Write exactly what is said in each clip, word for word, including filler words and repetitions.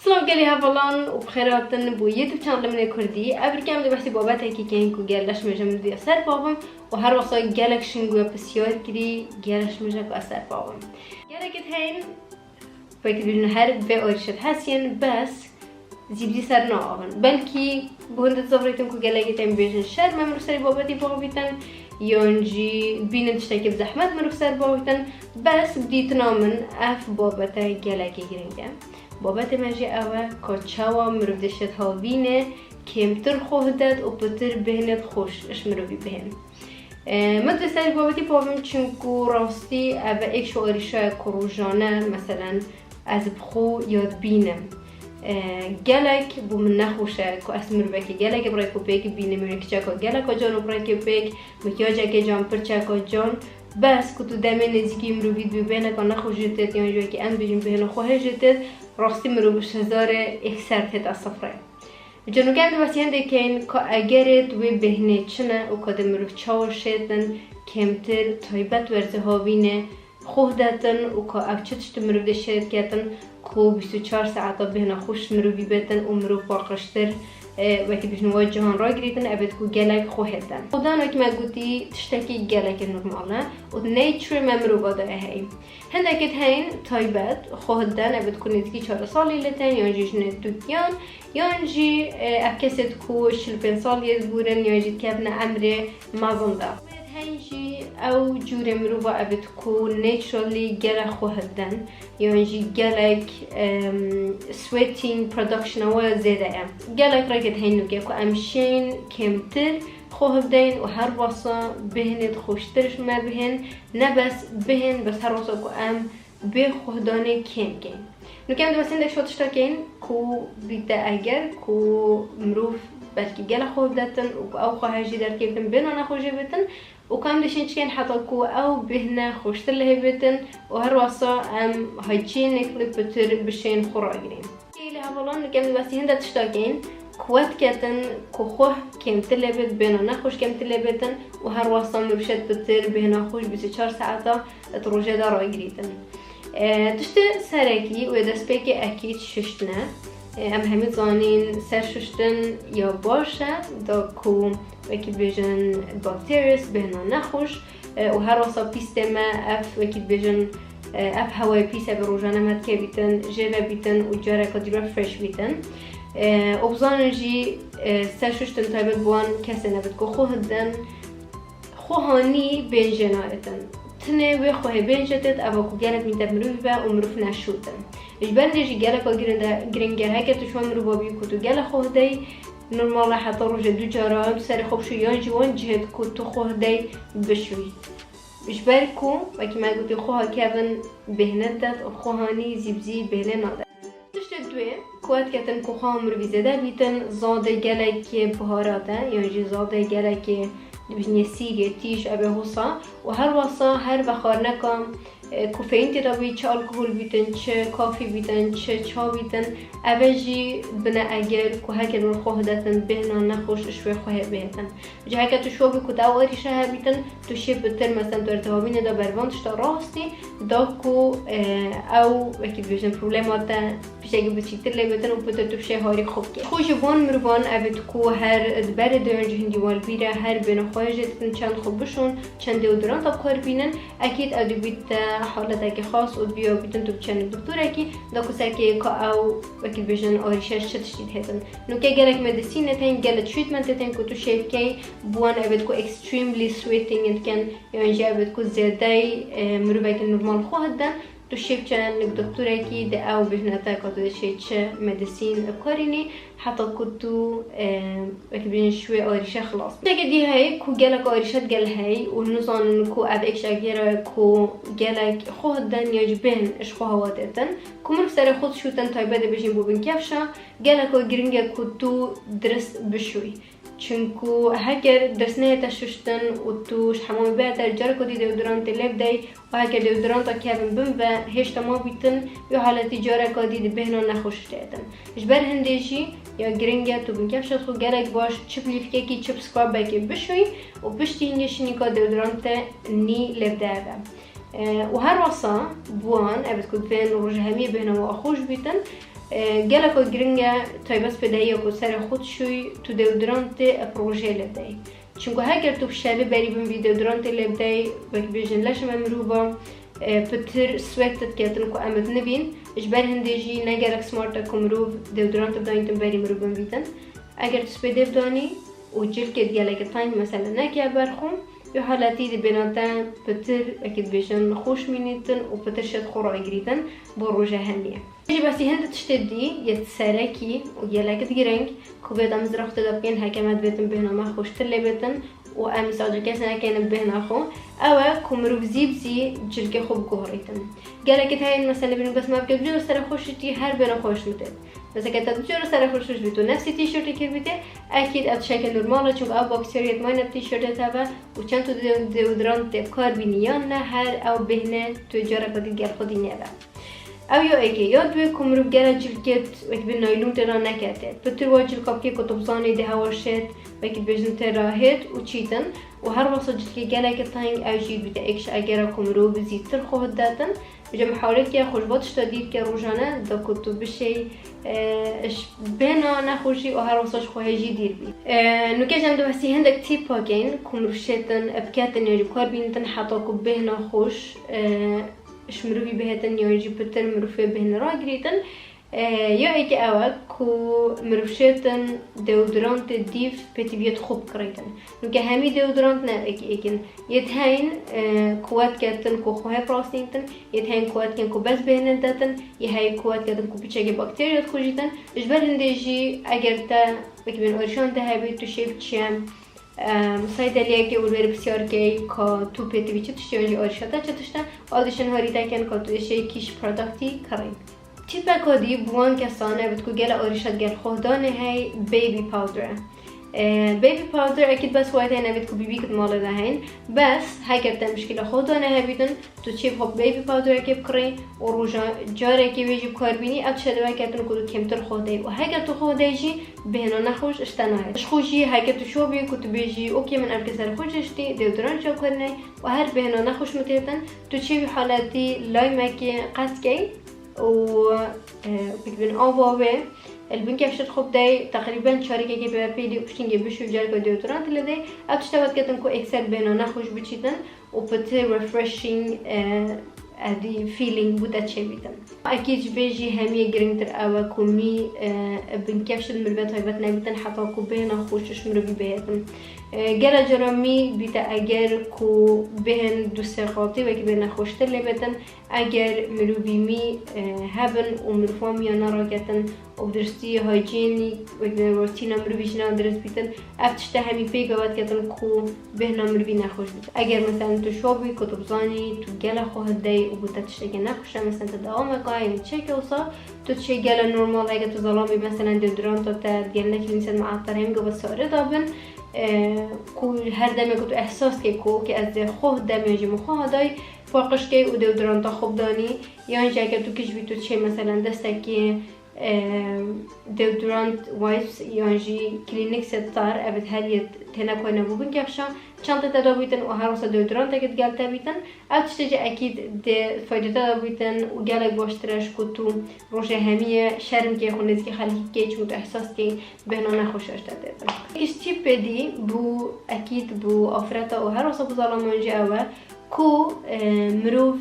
Silav gelî hevalan û bi xêr hatin bo YouTube channelê min ê Kurdî. Ev rike em dê behsî babetekî keyin ku gel leş mêje min diya ser bavim û her wexta gelek şingu ye pisyar kirî, gel leş mêje ku ez ser bavim. Gelekê heyin, belkî dibêjin her vê arîşet hesiyên, bes zîbzî ser naavin. Belkî bi hûn de zafrêtin ku gelekê tên bêjin şerm e mirov serî babetî bavîtin, yan jî bînin tiştekî bi zehmet mirov ser bavîtin, bes bi dîtina min ev babete gelekê giring e. Babetê me jî ew e ka çawa mirov dişêt havînê kêmtir xwe hidet û pitir bêhnêt xweş ji mirovî bihên. E, min di serî babetî bavim, çinku rastî ev e êk ji arîşa ye ku rojane, meselen, ez bi xwe yad bînim. E, gelek bo min nexweş e ku ez mirovekî gelekê bi rêk û pêk bînim, yanî kiçeka geleka can û bi rêkê pêk, mikyajekê can, pirçeka can. Bes ku tu demê nêzîkî mirovî dibî bêhneka nexweş jê têt, yan jî wekî em dibêjin bêhna xwe hê jê têt, rastî mirov ji hezarê êkser tête sifrê. Ji nûke em dê behsî hindê keyin ka egerê di wê bêhnê çi ne û ka dê mirov çawa şêtin kêmtir taybet werzê havînê xwe hidetin û ka ev çi tişt mirov dê şêt ketin ku bîst û çar saeta bêhna xweş mirovî bêtin û mirov paqijtir, e, wekî dibêjin wa cihan ragirîtin, ev ê ku gelek xwe hêtin. Xwedana wekî me gotî tiştekî gelekî normal e û di nature me mirova de heye. Hindekî heyin taybet xwe hiden, ev ê ku nêzîkî çardeh salî lê tên, yan jî jinê dukiyan, yan jî, e, ev kesê ku çil û pênc salî yê dibûrin, yan jî dikevine emrê mezin de. Heyin jî ew cûrê mirova ev ê ku naturally gelek xwe hiden, yan jî gelek, em, sweating production-a we zêde ye. Gelek rêkê heyin nûke ku em şên kêmtir xwe hevdeyin û her wasa bêhnêt xweştir ji me bihên, ne bes bihên, bes her wasa ku em bê xwehdanê kêm keyin. Nûke em dê behsî hindek ji wan tişta keyin ku bîte eger ku mirov belkî gelek xwe hevdetin û ku ew xwe hejî derkevin bêhna nexweş jê bêtin û ku em dê şên çi keyin heta ku ew bêhne xweştir lê hê bêtin û her wasa em hygienically pitir bişên xwe ragirîn. Gelî hevalan, nûke em dê behsî hindek tişta keyin ku wet ketin ku xwe kêmtir lê bêt, bêhna nexweş kêmtir lê bêtin û her wasa mirov şêt pitir bêhna xweş bîst û çar saeta di rojê de ragirîtin. E, tiştê serekî û yê destpêkê ekîd şiştin e. E, em hemî zanîn ser şiştin ya baş e, da ku wekî dibêjin bacterias, bêhna nexweş, e, û her wasa pîstê me ev, wekî dibêjin, e, ev hewayê pîs e bi rojane me dikevîtin, jê ve bîtin û careka dî re fresh bîtin. E, û bizanin jî, e, ser şiştin taybet bi wan kesên e bit ku xwe hidin, xwe hanî bên jê nayêtin. Tinê wê xwehê bên jê têt, eva ku gelek mîte mirovî be û mirov neşûtin. Ji ber hindê jî geleka girin de, giring e, heke tu ji wan mirova bî ku tu gelek xwe hidey, normal e heta rojê du cara tu serê xwe bişûyî yan jî wan cihêt ku tu xwe hidey bişûyî. Ji ber ku, wekî me gotî, xweha kevin bêhne didet û xweha nî zîbzî bêhne nadet. Tiştê duê, ku wet ketin ku xweha mirovî zêde bîtin, zadê gelekê biharat e, yan jî zadê gelekê dibêjin yê sîrê, tîj, ev ê hosa û her wasa her vexwarineka, e, kofeîn tê de bî, çi alkohol bîtin, çi kafî bîtin, çi ça bîtin, ev e jî bine eger ku heke mirov xwe hidetin bêhna nexweş ji wê xwehê bihêtin. Ji heke tu şo bî ku te ew arîşe hebîtin, tu şê pitir, meselen, tu erdê havînê de ber van tişta rastî da ku, e, ew, wekî dibêjin, problema te pişekî biçîtir lê bêtin û pitir tu bişê harî xwe bikê. Xwe ji van mirovan ev ê ku her di berê de yan jî hindî wan li bîr e, her bêhna xwe jê ditin, çend xwe bişon, çend deodoranta bi kar bînin, ekîd ew dibîte haletekî xas û dibiya bîtin tu biçe nik doktorekî, da ku serkê ka ew, wekî dibêjin, arîşe ji çi tiştî dihêtin. Nûke gelek medisînê tên, gelek treatmentê tên ku tu şê bikey, bi wan ev ê ku extremely sweating dikin, yan jî ev ê ku zêdey, e, mirovekî normal xwe hidin, tu şê biçe nik doktorekî, di ew bêhne te ka tu dê şê çi medisîn bikarînî, heta ku tu, e, wekî bêjin, ji wê arîşe xilas bî. Tiştekê dî heye ku gelek arîşe digel hey û nizanin ku ev êk ji egera ye ku gelek xwe hidin yan jî bêhn ji xwe hewa têtin. Ku mirov serê xwe dişûtin, taybet dibêjin bo bin kefşa, geleka giring e ku tu dirist bişûyî. Çinku heker dirist nehête şiştin û tu ji hemamê bihete, careka dî deodorantê lê bidey û heker deodoranta kevin bin ve hêşta ma bîtin, wê haletî careka dî di bêhna nexweş têtin. Ji ber hindê jî ya giring e tu bin kefşa xwe gelek baş çi bi lîfkekî, çi bi scrubekê bişûyî û piştî hingê şinîka deodorante nî lê bide eve. E, û her wasa bi wan, ev ê ku divên rojê hemiyê bêhna we xweş bîtin, E, geleka giring e, taybet pêdehiya ku serê xwe dişûyî, tu deodorantê bi rojê lê bideyî. Çunku heger tu bi şevê berî bin vî deodorantê lê bideyî, wek bêjin leşê me mirova, e, pitir sweat diketin ku em ê nivîn. Ji ber hindê jî ne gelek smart e ku mirov deodorant bidayîtin berî mirov bin vî din. Eger tu spêdê bidanî û cilkê gelekî teng, mesela, neke ber xwe, wê haletî dê bêhna te pitir, wekî dibêjin, xweş mînîtin û pitir şêt xwe ragirîtin bo roja hemiyê. Jî behsî hin di tiştê dî yê serekî û gelekî di giring ku bêt em zira xwe têda bikên, heke me dibêtin bêhna me xweştir lê bêtin û em îsal ji kes nekeynin bêhna xwe. Ew e ku mirov zî bi zî cilkê xwe biguherîtin. Gelekî heyên, mesela, bînin bes me bike, du cara serê xweş jî her bêhna xweş min têt. Mesela, ke te du cara serê xweş bî, tu nefsî tîşortê kiribîtê, ekîd ev tiştekê normal e, çunku ew bakteriyê dimayne bi tîşortê te ve û çend tu de-, deodorant tê bi kar bînî yan ne, her ew bêhne tu careke din gel xwe dî nebe. Ew ya êkê. Ya duyê ku mirov gere cilkê wek bi naylon tê ra nekete. Pitir wa cilka bikê ku tu bizanî dê hewa şêt, wekî dibêjin tê ra hêt û çîtin û her wesa cilkê gelekî teng ew jî bide êk ji egera ku mirov zîtir xwe hidetin. Bi cem halekê xwe ji bo tişta dîr ke rojane da ku tu bişêy, e, ji bêhna nexweşî û her wesa ji xwe hê jî dîr bî. E, nûke jî em dê behsî hindek tîpa keyn ku mirov şêtin, biketin ya jî bi kar bînîtin heta ku bêhna xweş, e, ji mirovî bihêtin yan jî pitir mirov wê bêhna ragirîtin. E, ya êkê ew e ku mirov şêtin deodorantê dîv pêtiviyê xwe bikirîtin. Nûke hemî deodorant ne êk êk in. Yê di heyn, e, ku wet ketin ku xwe hê bi rastînîtin, yê di heyn ku wet kin ku bes bêhne detin, yê hey ku wet ketin ku piçekê bakteriya dikujîtin. Ji ber hindê jî eger te wekî bên arîşan te hebî, tu şêv çi ye, e, saydeliyekê û li wêrê pisyar key ka tu pêtivî çi tişt e yan jî arîşa te çi tişt e, ew dişin harî te kin ka tu dê şêy kîş produktî kirî. Tîpeka dî bi wan kesan e, bi ku gele arîşa digel xwe danê hey, baby powder e. E, baby powder ekîd bes waytê nebit ku bîbîk di malê de heyn. Bes heger te mişkîla xwe danê hebîtin, tu çê bi xwe baby powderekê bikirî û roja carekê wê jî bi kar bînî, ev tişte dê weke ketin ku tu kêmtir xwe dey. Û heger tu xwe dey jî bêhna nexweş ji te nayê. Ji xwe jî heke tu şo bî ku tu bêjî, okê, min ev kesere xwe jiştî, deodorant jî bi kar ney û her bêhna nexweş min têtin, tu çê wî haletî laymekê qet key. û, e, bikbin ava wê, li bin kefşet xwe bidey, teqrîben çarikekê pê pêlî û piştîngê bişû, careke deodorant lê dey. Ev tişte wet ketin ku êkser bêhna nexweş biçîtin û pitir refreshing, e, edî feeling bû te çêbîtin. Ekîd ji vê jî hemiyê giringtir ew e ku mî, e, bin kefşet mirve taybet nebîtin heta ku bêhna xweş ji mirovî bihêtin. E, gele cara mî bîte eger ku bêhn du sê qatî wekî bêhna xweştir lê bêtin, Eger mirovî mî, e, hebin û mirov wan mîya neraketin û bi diristî hygienic, wek rotîna mirovî jî ne dirist bîtin, ev tişte hemî pêk e wet ketin ku bêhna mirovî nexweş bît. Eger, meselen, tu şo bî ku tu bizanî tu gele xwe hidey û bû te tiştekê nexweş e, meselen, te dawameke heye çêke wisa, tu çê gele normal, eger tu zelam bî, meselen, deodoranta te digel ne klînîk sed meatar hem gava sare dabin, e, ku her demê ku tu ehsas kê ku, okê, ez dê xwe hidem yan jî min xwe hidayî, paqij key û deodoranta xwe bidanî, yan jî eger tu kij bî, tu çê, meselen, destekê, e, deodorant wipes yan jî klînîk sed tar, ev her yê têne koyne bû bin kefşa, çantê te de bîtin û her wisa deodorantekê digel te bîtin. Ev tiştê jî ekîd dê fayde te de bîtin û gelek baştir e ji ku tu rojê hemiyê şerm kê xwe nêzîkî xelkî kê, çimû tu ehsas key bêhna nexweş ji te têtin. Êk ji tîpê dî bû ekîd bû afreta û her wisa bû zalaman jî ew e, Ku, e, mirov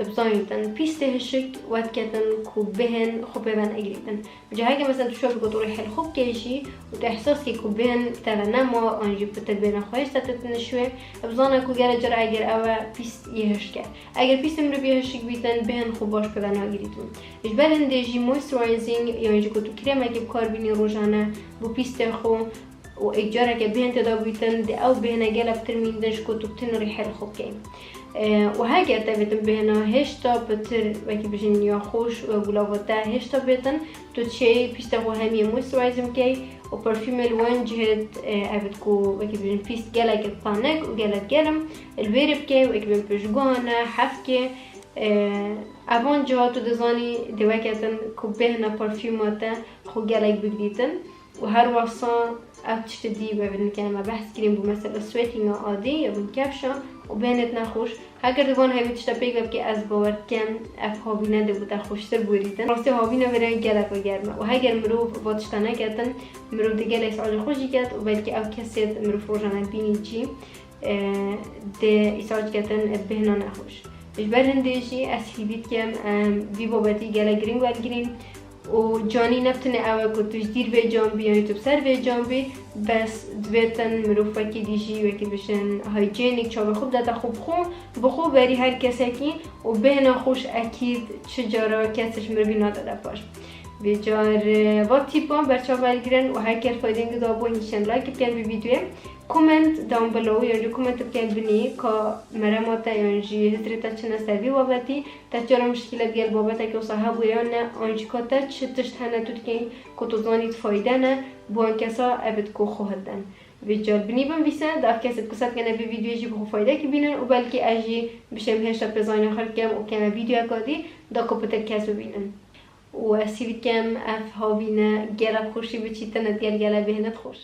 bizanîtin, pîstê hişik wet ketin ku bêhn xwe pê ve negirîtin. Ji heke, mesela, tu şo bî ku tu rîhil xwe bikê jî û tu ehsas kê ku bêhn te ve nema, an jî pitir bêhna xwe hêşta te tine şûyê, bizane ku gere cara eger ew e pîst yê hişk e. Eger pîstê mirov yê hişik bîtin, bêhn xwe baş pê ve nagirîtin. Ji ber hindê jî moisturizing, yan jî ku tu krêmekê bi kar bînî rojane bo pîstê xwe, û êk careke bêhn tê de bîtin, dê ew bêhne gelek pitir mîndin ji ku tu bitin rîhê li xwe bikey. E, û heger te bêtin bêhna hêşta pitir, wekî bijin ya xweş û gulava te hêşta bêtin, tu çê pîsta xwe hemiyê moisturize bikey û parfumê li wan cihêt, e, evit ku, wekî bijin, pîst gelek panik û gelek germ, li wêrê bikey, wekî bijin, piştguhane, hefkê, e, evan ciha tu dizanî dê weketin ku bêhna parfuma te xwe gelek bigirîtin. û her wesa ev tiştê dî ve, nikene me behs kirin bû mesela sweatinga adî ya bin kefşa û bêhnet nexweş. Heger di van hevî tişta pêk ve bike, ez bawer dikem ev havîne dê bû te xweştir bûrîtin. Rastî havîne vêre gelek ve germ e û heger mirov va tişta neketin, mirov dê gelek îsacê xwe jî ket û belkî ew kesê mirov rojane bînî jî, e, dê îsac ketin bêhna nexweş. Ji ber hindê jî ez hîvî dikem em vî babetî gelek girîng wergirîn. Û canî ne bi tenê ew e ku tu ji dîr vêcan bî yan jî tu bi ser vêcan bî, bes divêtin mirov wekî dî jî wekî bişin hygienic çavê xwe bidete xwe bi xwe, bi xwe berî her kesekî û bêhna xweş ekîd çi cara kes ji mirovî nadede paş. Vê car, e, va tîpan berçav wergirin û her kes faydên wî dabû hîn şên like bikin vî vîdyoyê. Comment down below yan jî comment bikin binî ka merema te yan jî hizrê te çi ne ser vî babetî. Te cara mişkîle digel babeteke wisa hebûye yan ne, an jî ka te çi tişt hene tu dikey ku tu zanî fayde ne, bi wan kesa ev ê ku xwe hilden. Vê car binî binvîse, da ev kesê ku se dikene vê vîdyoyê jî bi xwe faydekî bînin û belkî ez jî bişêm hêşta pêzanîna xwe dikem û keme vîdyoyeka dî da ku pitir kes bibînin. Û ez hîvî dikem ev havîne gelek xweşî biçîtine digel gele bêhnet xweş.